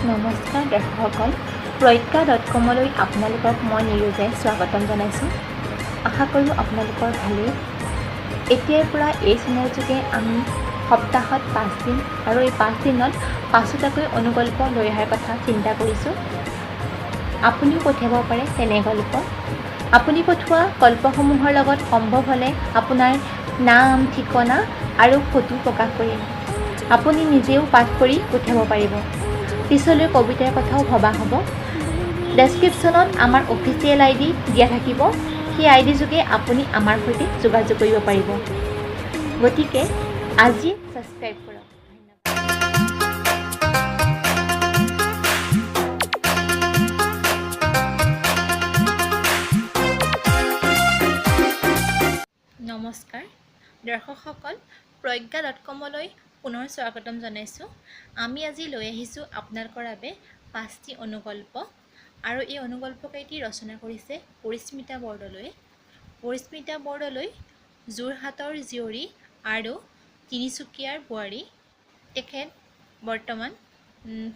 নমস্কাৰ দৰ্শকসকল, প্ৰজ্ঞা ডট কমলৈ আপোনালোকক মই নিৰুজাই স্বাগতম জনাইছোঁ। আশা কৰোঁ আপোনালোকৰ ভালেই। এতিয়াৰ পৰা এই চেনেলযোগে আমি সপ্তাহত 5 দিন আৰু এই 5 দিনত পাঁচোটাকৈ অনুগল্প লৈ অহাৰ কথা চিন্তা কৰিছোঁ। আপুনিও পঠিয়াব পাৰে তেনে গল্প। আপুনি পঠোৱা গল্পসমূহৰ লগত সম্ভৱ হ'লে আপোনাৰ নাম, ঠিকনা আৰু ফটো প্ৰকাশ কৰিম। আপুনি নিজেও পাঠ কৰি পঠিয়াব পাৰিব। পিছলৈ কবিতাৰ কথাও ভবা হ'ব। ডেছক্ৰিপশ্যনত আমাৰ অফিচিয়েল আই ডি দিয়া থাকিব। সেই আই ডি যোগে আপুনি আমাৰ সৈতে যোগাযোগ কৰিব পাৰিব। গতিকে আজি ছাবস্ক্ৰাইব কৰক। ধন্যবাদ। নমস্কাৰ দৰ্শকসকল, প্ৰজ্ঞা ডট কমলৈ পুনৰ স্বাগতম জনাইছোঁ। আমি আজি লৈ আহিছোঁ আপোনালোকৰ বাবে পাঁচটি অনুগল্প আৰু এই অনুগল্পকেইটি ৰচনা কৰিছে পৰিস্মিতা বৰদলৈয়ে। পৰিস্মিতা বৰদলৈ যোৰহাটৰ জীয়ৰী আৰু তিনিচুকীয়াৰ বোৱাৰী। তেখেত বৰ্তমান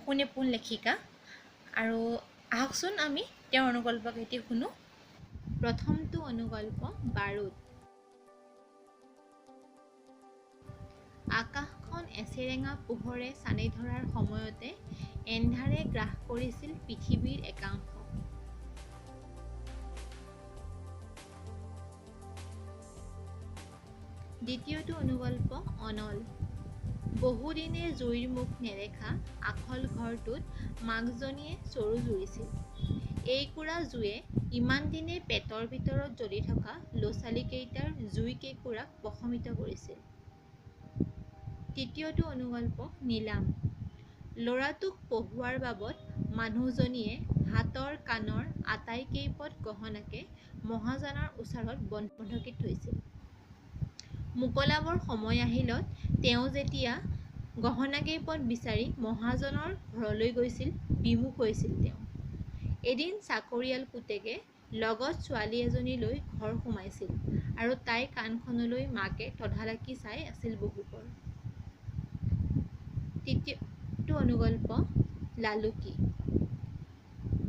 সুনিপুণ লেখিকা। আৰু আহকচোন, আমি তেওঁৰ অনুগল্পকেইটি শুনো। প্ৰথমটো অনুগল্প, বাৰুদ। আকাশখন এচেৰেঙা পোহৰে ছানি ধৰাৰ সময়তে এন্ধাৰে গ্ৰাস কৰিছিল পৃথিৱীৰ একাংশ। দ্বিতীয়টো অনুগল্প, অনল। বহুদিনে জুইৰ মুখ নেদেখা আখল ঘৰটোত মাকজনীয়ে চৰু জুৰিছিল। এইকুৰা জুয়ে ইমানদিনে পেটৰ ভিতৰত জ্বলি থকা ল'ছোৱালীকেইটাৰ জুই কেইকুৰাক প্ৰশমিত কৰিছিল। তৃতীয়টো অনুগল্প, নিলাম। ল'ৰাটোক পঢ়ুৱাৰ বাবদ মানুহজনীয়ে হাতৰ কাণৰ আটাইকেইপদ গহনাকে মহাজনৰ ওচৰত বন্ধকীত থৈছিল। মোকলাবৰ সময় আহিলত তেওঁ যেতিয়া গহনাকেইপদ বিচাৰি মহাজনৰ ঘৰলৈ গৈছিল, বিমুখ হৈছিল তেওঁ। এদিন চাকৰিয়াল পুতেকে লগত ছোৱালী এজনী লৈ ঘৰ সোমাইছিল আৰু তাইৰ কাণখনলৈ মাকে তধালাকি চাই আছিল বহুপৰ। তৃতীয়টো অনুগল্প, লালুকী।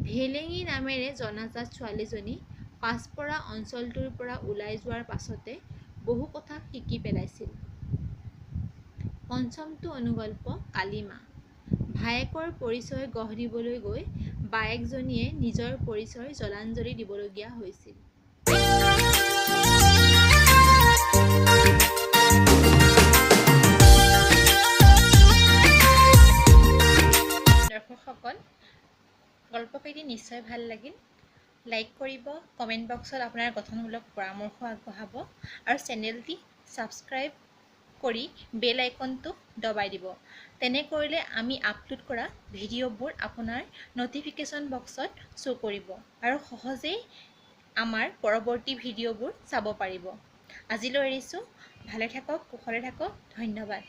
ভেলেঙী নামেৰে জনাজাত ছোৱালীজনী পাছপৰা অঞ্চলটোৰ পৰা ওলাই যোৱাৰ পাছতে বহু কথা শিকি পেলাইছিল। পঞ্চমটো অনুগল্প, কালিমা। ভায়েকৰ পৰিচয় গঢ় দিবলৈ গৈ বায়েকজনীয়ে নিজৰ পৰিচয় জলাঞ্জলি দিবলগীয়া হৈছিল। দৰ্শকসকল, গল্পকেইটি নিশ্চয় ভাল লাগিল। লাইক কৰিব, কমেণ্ট বক্সত আপোনাৰ গঠনমূলক পৰামৰ্শ আগবঢ়াব আৰু চেনেলটি ছাবস্ক্ৰাইব কৰি বেল আইকনটো দবাই দিব। তেনে কৰিলে আমি আপলোড কৰা ভিডিঅ'বোৰ আপোনাৰ ন'টিফিকেশ্যন বক্সত শ্ব' কৰিব আৰু সহজেই আমাৰ পৰৱৰ্তী ভিডিঅ'বোৰ চাব পাৰিব। আজিলৈ এৰিছোঁ। ভালে থাকক, কুশলে থাকক। ধন্যবাদ।